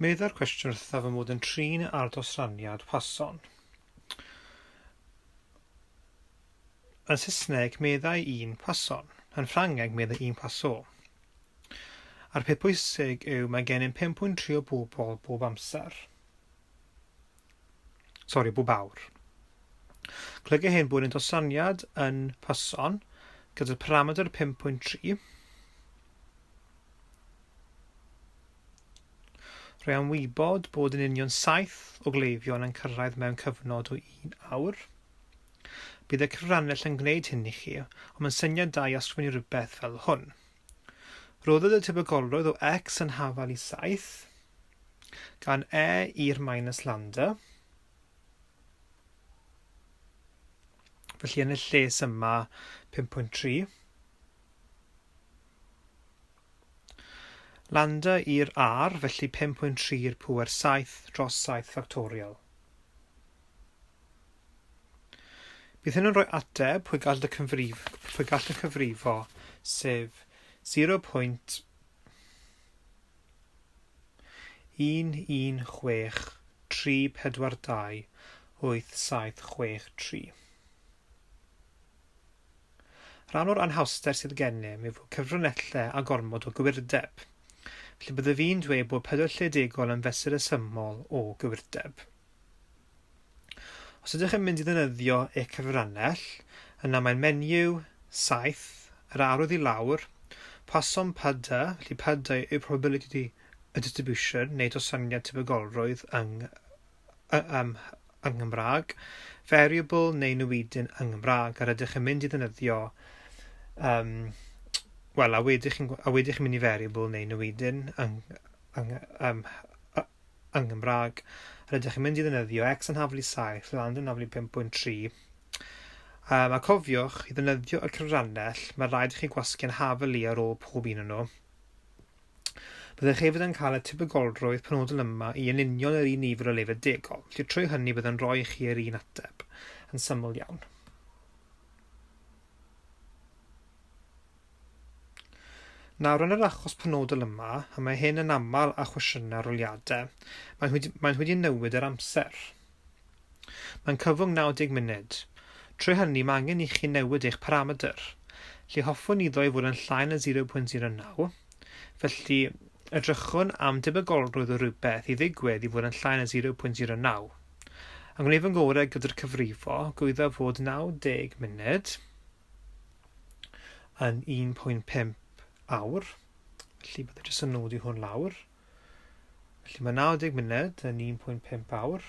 Meddai'r cwestiwn wrtha fy mod yn trin ar dosraniad Poisson. Yn Saesneg, meddai un Poisson. Yn Ffrangeg, meddai un Poisson. A'r peth pwysig yw mae gennym 5.3 o bobl bob amser. Sori, bob awr. Golyga hyn bod ein dosraniad yn Poisson gyda'r paramedr 5.3 Rwy am wybod bod yn union 7 o gleifion yn cyrraedd mewn cyfnod o un awr. Bydd y cyfrannell yn gwneud hyn i chi, ond mae'n syniad da i ysgrifennu rhywbeth fel hwn. Rhoddid y tebygolrwydd o x yn hafal i 7, gan e i'r minus lambda. Felly yn y lles yma 5.3. Lambda i'r R, felly 5.3 i'r pŵer 7 dros 7 ffactorial. Bydd hyn yn rhoi ateb pwy gall y cyfrif, pwy gall y cyfrifo, sef 0.116 3 4 2 8 7 6 3. Rhan o'r anhawster sydd gennym yw fod cyfrinellau a gormod o gywirdeb. Felly bydde fi'n dweud bod pedwar-lle-degol yn fesur resymol o gywirdeb. Os ydych yn mynd i ddefnyddio eich cyfrannell, yna mae'n menyw, 7, yr arwydd i lawr, Poisson PD, felly PD yw probability distribution neu dosraniad tebygolrwydd yng yng Nghymraeg, variable neu newidyn yng Nghymraeg, a rydych yn mynd i ddefnyddio, um, wel, a wedych chi'n a wedych chi'n mynd i variable neu newidyn yng, yng, um, yng Nghymraeg, a rydych chi'n mynd i ddefnyddio x yn haflu 7, lambda yn haflu 5.3. Um, a cofiwch, i ddefnyddio y cyfrannell, mae rhaid i chi gwasgu'n haflu ar ôl pob un o'n nhw. Byddech hefyd yn cael y tebygolrwydd penodol yma i yn union yr un nifer o lefydd degol, felly trwy hynny bydd yn rhoi i chi yr un ateb, yn syml iawn. Nawr, yn yr achos penodol yma, a mae hyn yn aml â chwestiynau arholiadau, maen nhw wedi, maen nhw wedi newid yr amser. Mae'n cyfwng 90 munud. Trwy hynny, mae angen i chi newid eich paramedr. Felly hoffwn iddo i fod yn llai na 0.09, felly edrychwn am debygolrwydd o rywbeth i ddigwydd i fod yn llai na 0.09. Yn gwneud fy ngorau gyda'r cyfrifo, gwyddaf fod 90 munud yn 1.5 awr, felly byddai jyst yn nodi hwn lawr. Felly mae 90 munud yn 1.5 awr.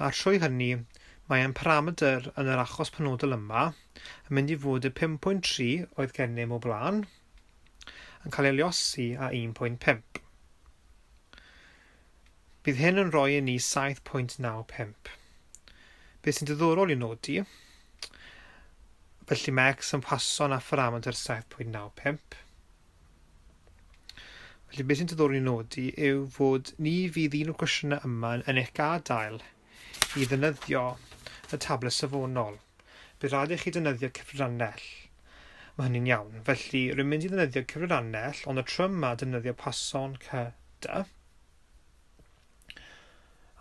A trwy hynny, mae ein paramedr yn yr achos penodol yma yn mynd i fod y 5.3 oedd gennym o blaen yn cael ei luosi â 1.5. Bydd hyn yn rhoi i ni 7.95. Beth sy'n diddorol i nodi, felly mae x yn Poisson â pharamedr 7.95. Felly beth sy'n diddorol i nodi yw fod ni fydd un o'r cwestiynau yma yn eich gadael i ddefnyddio y tablau safonol. Bydd rhaid i chi defnyddio cyfrannell. Mae hynny'n iawn. Felly, rwy'n mynd i ddefnyddio cyfrannell, ond y tro yma defnyddio Poisson C D.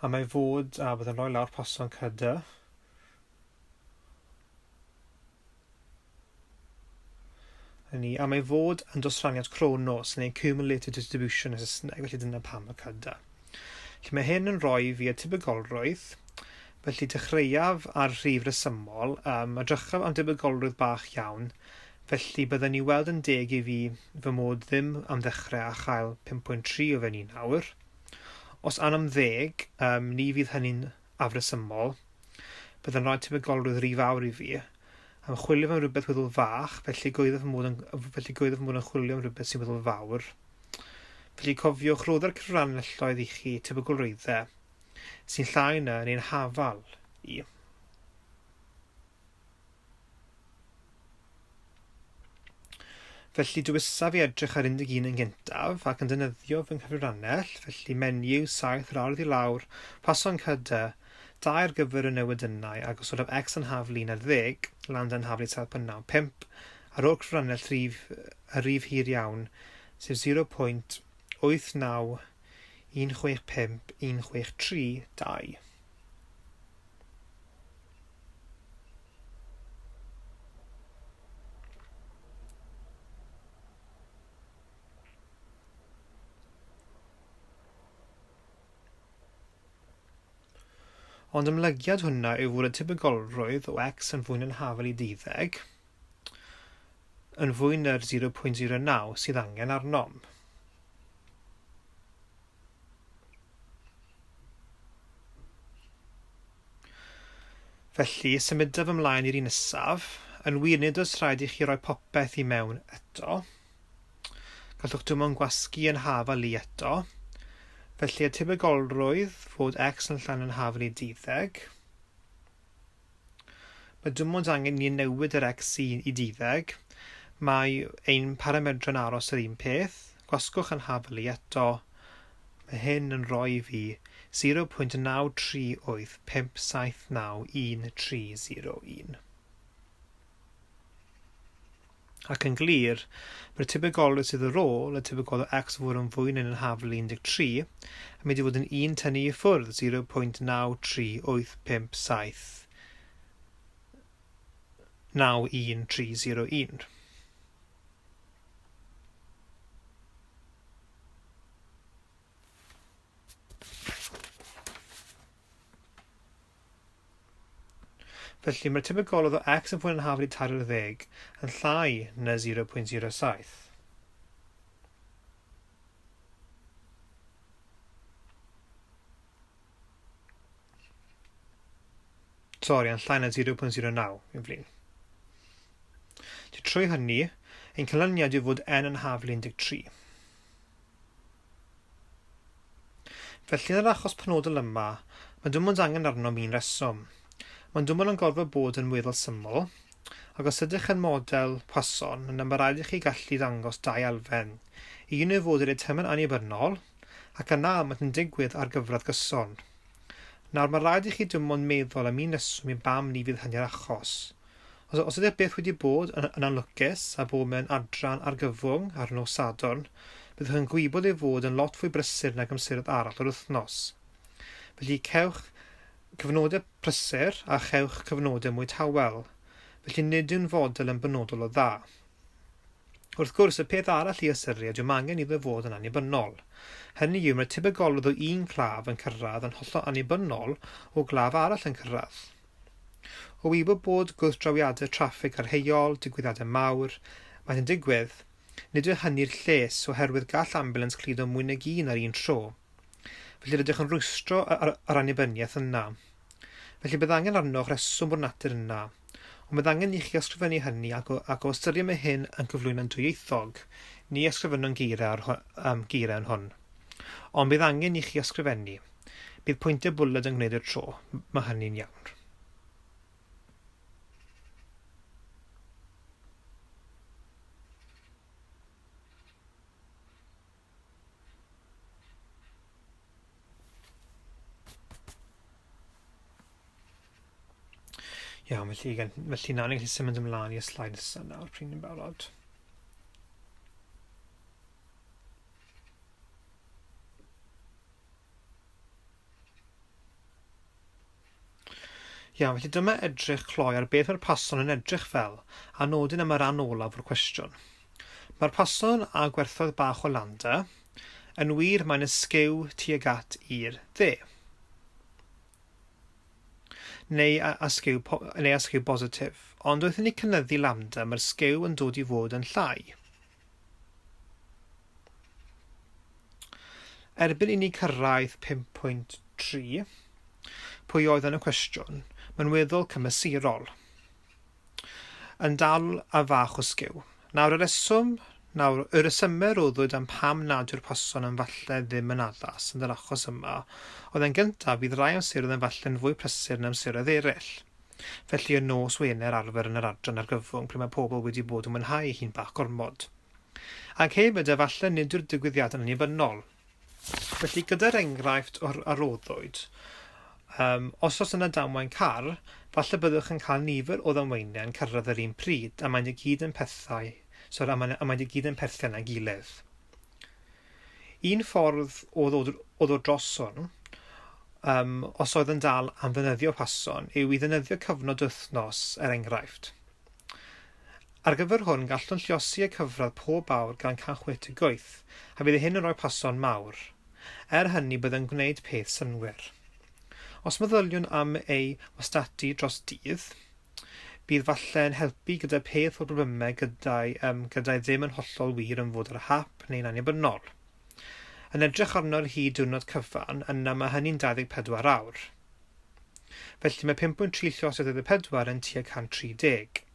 A mae fod, a byddai'n rhoi lawr Poisson CD. Hynny, a mae fod yn dosraniad Kronos neu cumulative distribution yn Saesneg, felly dyna pam y CD. Felly mae hyn yn rhoi fi y tebygolrwydd, felly dechreuaf ar rhif resymol, um, edrychaf am debygolrwydd bach iawn, Felly, bydden ni weld yn deg i fi fy mod ddim am ddechrau a chael 5.3 o fewn un awr. Os an am ddeg, um, ni fydd hynny'n afresymol. Byddai'n rhoi tebygolrwydd rhy fawr i fi. Am chwilio am rhywbeth weddol fach, felly gwyddaf fy mod yn, felly gwyddaf fy mod yn chwilio am rhywbeth sy'n weddol fawr. Felly cofiwch, rhodder cyfranelloedd i chi tebygolrwyddau sy'n llai na neu'n hafal i. Felly dewisaf i edrych ar 11 yn gyntaf ac yn defnyddio fy nghyfrannell, felly menyw, 7 yr ardd i lawr, Poisson cyda, 2 ar gyfer y newidynnau a gosodaf x yn haflu 11, lambda yn haflu 7.95, ar ôl cyfrannell rhif, y rhif hir iawn, sef 0.89165163 2. Ond ymlygiad hwnna yw fod y tebygolrwydd o x yn fwy na'n hafal i deuddeg yn fwy na'r 0.09 sydd angen arnom. Felly, symudaf ymlaen i'r un nesaf. Yn wir, nid oes rhaid i chi roi popeth i mewn eto. Gallwch dim ond gwasgu yn hafal i eto. Felly, y tebygolrwydd fod x yn llai na'n hafal i deuddeg. Mae dim ond angen i ni newid yr x i i deuddeg. Mae ein paramedrau'n aros yr un peth. Gwasgwch yn hafal i eto. Mae hyn yn rhoi i fi 0.938579130 1. Ac yn glir, mae'r tebygolrwydd sydd ar ôl, y tebygolrwydd o x fod yn fwy na un hafal 13, yn mynd i fod yn 1 tynnu i ffwrdd 0.93857 91301. Felly, mae'r tebygolrwydd o x yn fwy na'n hafal i 30 yn llai na 0.07. Sori, yn llai na 0.09, fi'n flin. Trwy hynny, ein canlyniad yw fod n yn hafal 13. Felly yn yr achos penodol yma, mae dim ond angen arnom un reswm. Mae'n dim ond yn gorfod bod yn weddol syml, ac os ydych yn model Poisson, yna mae rhaid i chi gallu dangos dau elfen. Un yw fod yr eitemau'n annibynnol, ac yna maent yn digwydd ar gyfradd gyson. Nawr, mae rhaid i chi dim ond meddwl am un reswm i bam ni fydd hynny'r achos. Os, os ydych byth wedi bod yn, yn anlwcus a bod mewn adran argyfwng ar nos Sadwrn, byddwch yn gwybod ei fod yn lot fwy brysur nag amseroedd arall o'r wythnos. Felly cewch cyfnodau prysur a chewch cyfnodau mwy tawel. Felly nid yw'n fodel yn benodol o dda. Wrth gwrs, y peth arall i ystyried yw mae angen iddo fod yn annibynnol. Hynny yw, mae'r tebygolrwydd o un claf yn cyrraedd yn hollol annibynnol o glaf arall yn cyrraedd. O wybod bod gwrthdrawiadau traffig ar heol, digwyddiadau mawr, maent yn digwydd, nid yw hynny'r lles oherwydd gall ambiwlans cludo mwy nag un ar un tro. Felly rydych yn rhwystro yr annibyniaeth yna. Felly bydd angen arnoch reswm o'r natur yna. Ond bydd angen i chi ysgrifennu hynny ac o, ac o ystyried mae hyn yn cyflwyno'n dwyieithog, ni ysgrifennwn geiriau ar, um, geiriau yn hwn. Ond bydd angen i chi ysgrifennu. Bydd pwyntiau bwled yn gwneud y tro. Mae hynny'n iawn. Iawn, felly, felly nawr ni'n gallu symud ymlaen i'r sleid nesaf nawr, pryd ni'n barod. Iawn, felly dyma edrych cloi ar beth mae'r pason yn edrych fel, a nodyn am y rhan olaf o'r cwestiwn. Mae'r pason â gwerthoedd bach o lambda, yn wir mae'n ysgyw tuag at i'r dde. Neu a sgiw, neu a sgiw bositif. Ond wrth i ni cynyddu lambda, mae'r sgiw yn dod i fod yn llai. Erbyn i ni cyrraedd 5.3, pwy oedd yn y cwestiwn, mae'n weddol cymesurol. Yn dal a fach o sgiw. Nawr y reswm, nawr y resymau roddwyd am pam nad yw'r poson yn falle ddim yn addas yn yr achos yma, oedd yn gyntaf bydd rai amseroedd yn falle'n fwy prysur na amseroedd eraill. Felly y nos Wener arfer yn yr adran argyfwng pryd mae pobl wedi bod yn mwynhau eu hun bach gormod. Ac hefyd efallai nid yw'r digwyddiad yn annibynnol. Felly gyda'r enghraifft o'r a roddwyd, Um, os oes yna damwain car, falle byddwch yn cael nifer o ddamweiniau yn cyrraedd yr un pryd, a mae'n i gyd yn pethau, sorry, a mae'n, a mae'n i gyd yn perthyn â'i gilydd. Un ffordd o ddod, o ddod dros hwn, um, os oedd yn dal am ddefnyddio Pason, yw i ddefnyddio cyfnod wythnos, er enghraifft. Ar gyfer hwn, gallwn lluosi y cyfradd pob awr gan 168, a bydd hyn yn rhoi Pason mawr. Er hynny, bydd yn gwneud peth synnwyr. Os meddyliwn am ei wastadu dros dydd, bydd falle yn helpu gyda peth o'r broblemau gyda'i, um, gyda'i ddim yn hollol wir yn fod ar hap neu'n annibynnol. Yn edrych arno ar hyd diwrnod cyfan, yna mae hynny'n 24 awr. Felly mae 5.3 lluosog 24 yn tua 130.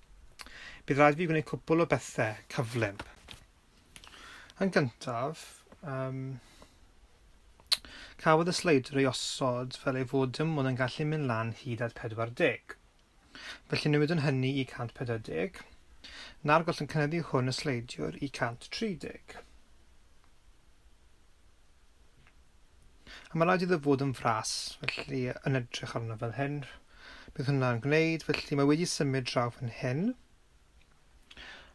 Bydd rhaid fi gwneud cwpl o bethau cyflym. Yn gyntaf, um, cafodd y sleidiwr ei osod fel ei fod dim ond yn gallu mynd lan hyd at 40. Felly newidwn hynny i 140. Nawr gallwn cynyddu hwn y sleidiwr i 130. A mae rhaid iddo fod yn fras, felly yn edrych arno fel hyn. Bydd hwnna'n gwneud, felly mae wedi symud draw fan hyn.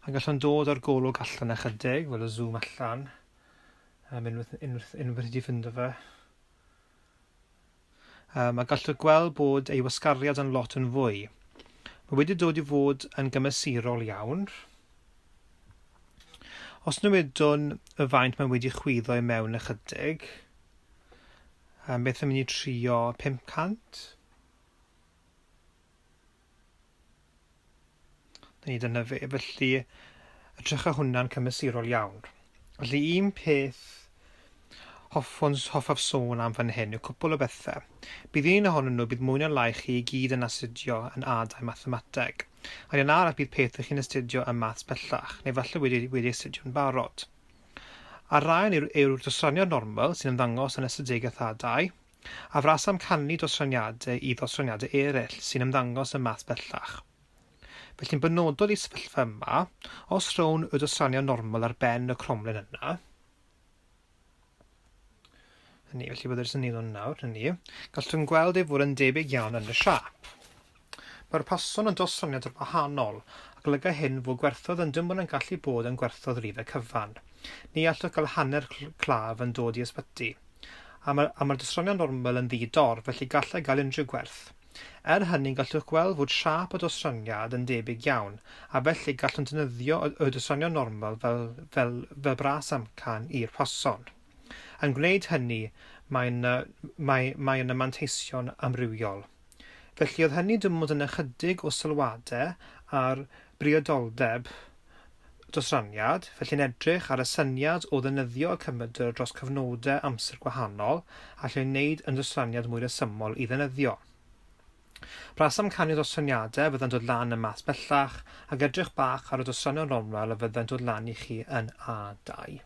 A gallwn dod â'r golwg allan ychydig, fel y zoom allan, um, unwaith, unwaith, unwaith wedi ffindo fe. Um, a gallwch gweld bod ei wasgariad yn lot yn fwy. Mae wedi dod i fod yn gymesurol iawn. Os newidwn y faint mae wedi chwyddo i mewn ychydig, um, beth am i ni trio 500? Ni dyna fe. Felly, edrycha hwnna'n cymesurol iawn. Felly, un peth hoffwn, hoffaf sôn am fan hyn yw cwpl o bethau. Bydd un ohonyn nhw, bydd mwy na lai chi i gyd yn astudio yn A2 mathemateg. Ond un arall bydd peth ych chi'n astudio ym maths bellach, neu falle wedi, wedi astudio'n barod. A'r rhain yw'r, yw'r dosraniad normal sy'n ymddangos yn ystadegaeth A2, A fras amcanu dosraniadau i ddosraniadau eraill sy'n ymddangos ym math bellach. Felly'n benodol i'r sefyllfa yma, os rhown y dosraniad normal ar ben y cromlin yna, hynny, felly byddai'r syniad hwn nawr, hynny, gallwn gweld ei fod yn debyg iawn yn y siâp. Mae'r pason yn dosraniad ar wahanol, a golyga hyn fod gwerthoedd yn dim ond yn gallu bod yn gwerthoedd rhifau cyfan. Ni allwch gael hanner claf yn dod i ysbyty. A mae'r, a mae'r dosraniad normal yn ddi-dor, felly gallai gael unrhyw gwerth. Er hynny, gallwch gweld fod siâp y dosraniad yn debyg iawn, a felly gallwn defnyddio y, y dosraniad normal fel, fel, fel bras amcan i'r Poisson. Yn gwneud hynny, mae yna, mae, mae yna manteision amrywiol. Felly oedd hynny dim ond yn ychydig o sylwadau ar briodoldeb dosraniad, felly'n edrych ar y syniad o ddefnyddio y cymydr dros cyfnodau amser gwahanol a lle wneud yn dosraniad mwy rhesymol i ddefnyddio. Bras amcanion dosraniadau fydda'n dod lan ym maths bellach, ac edrych bach ar y dosraniad normal a fydda'n dod lan i chi yn A2.